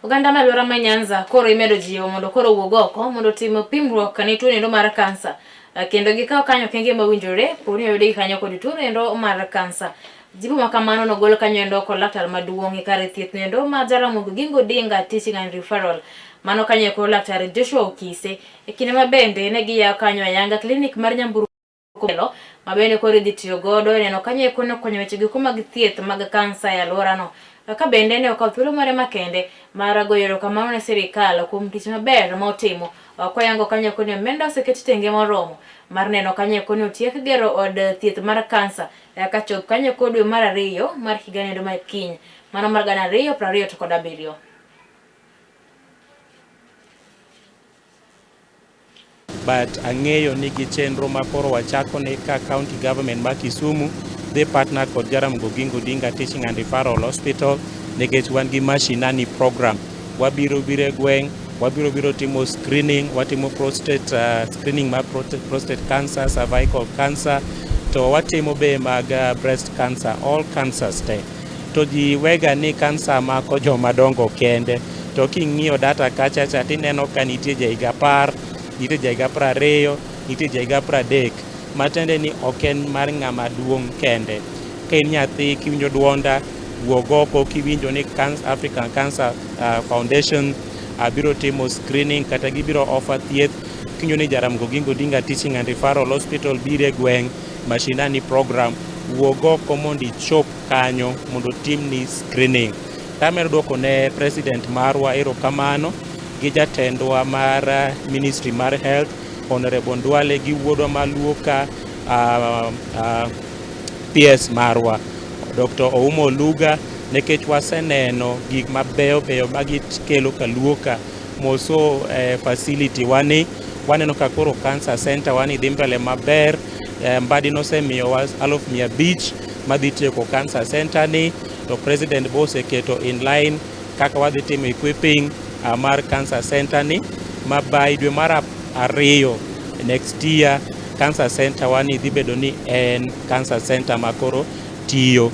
Oganda ma alwora ma Nyanza koro imedo jiwo mondo koro owuog oko mondo otim pimruok ne tuo nendo mar kansa kendo gikaw kanyo okenge mowinjore po ni oyudgi kanyo kod tuo nendo mar kansa. Jipo ma kamano nogol kanyo endo kod laktar maduong' e kar thieth nendo ma Jaramogi Oginga Odinga Teaching and Referral. Mano kanyo eko laktar Joshua Okise e kinde ma bende ne giyawo kanyo ayanga klinik mar nyamburko machielo ma bende koro idhi tiyo godo e neno kanyo eko nokonyo weche giko mag thieth mag kansa e alworano. Ka bende ne okawo thuolo mare makende mar goyo erokamano ne sirikal kuom tich maber ma otimo koyango kanyo eko ni omenda oseket tenge moromo mar neno kanyo eko ni otiek gero od thieth mar kansa ka chop kanyo eko dwe mar ariyo mar higa nendo ma kiny mano mar 2027. But ang'eyo ni gi chenro ma koro wachako ni ka county government ma Kisumu dhi partner kod Jaramogi Oginga Odinga Teaching and Referral Hospital nikech wan gi mashinani program. Wabiro biro e gweng', wabiro biro timo screening, watimo prostate screening mar prostate cancer, cervical cancer, to watimo be mag breast cancer, all cancers te. To ji wega ni kansa mako joma dongo kende. To king'iyo data kacha cha tineno ka nitie ja higa 10, nitie ja higa 20, nitie ja higa 30. Matiende ni ok en mar ng'ama duong' kende. Ka in nyathi kiwinjo duonda, wuog oko kiwinjo ni African Cancer Foundation biro timo screening kata gibiro offer thieth. Kiwinjo ni Jaramogi Oginga Odinga Teaching and Referral Hospital biro e gweng' mashinani program, wuog oko mondo ichop kanyo mondo otimni screening. Tamedo duoko ne president marwa erokamano gi jatendwa mar Ministry mar Health Honorable Ndwale gi wuodwa maluo ka PS marwa Dr. Oumo Oluga nikech waseneno gik mabeyo beyo ma gikelo kaluo ka moso facility wani waneno ka koro cancer center wani dhi mbele maber. Mbadi nosemiyowa 500,000 madhi tieko cancer center ni to president bo oseketo in line kaka wadhi timo equipping mar cancer center ni ma by dwe mar 2 next year cancer center wani dhi bedo ni en cancer center ma koro tiyo.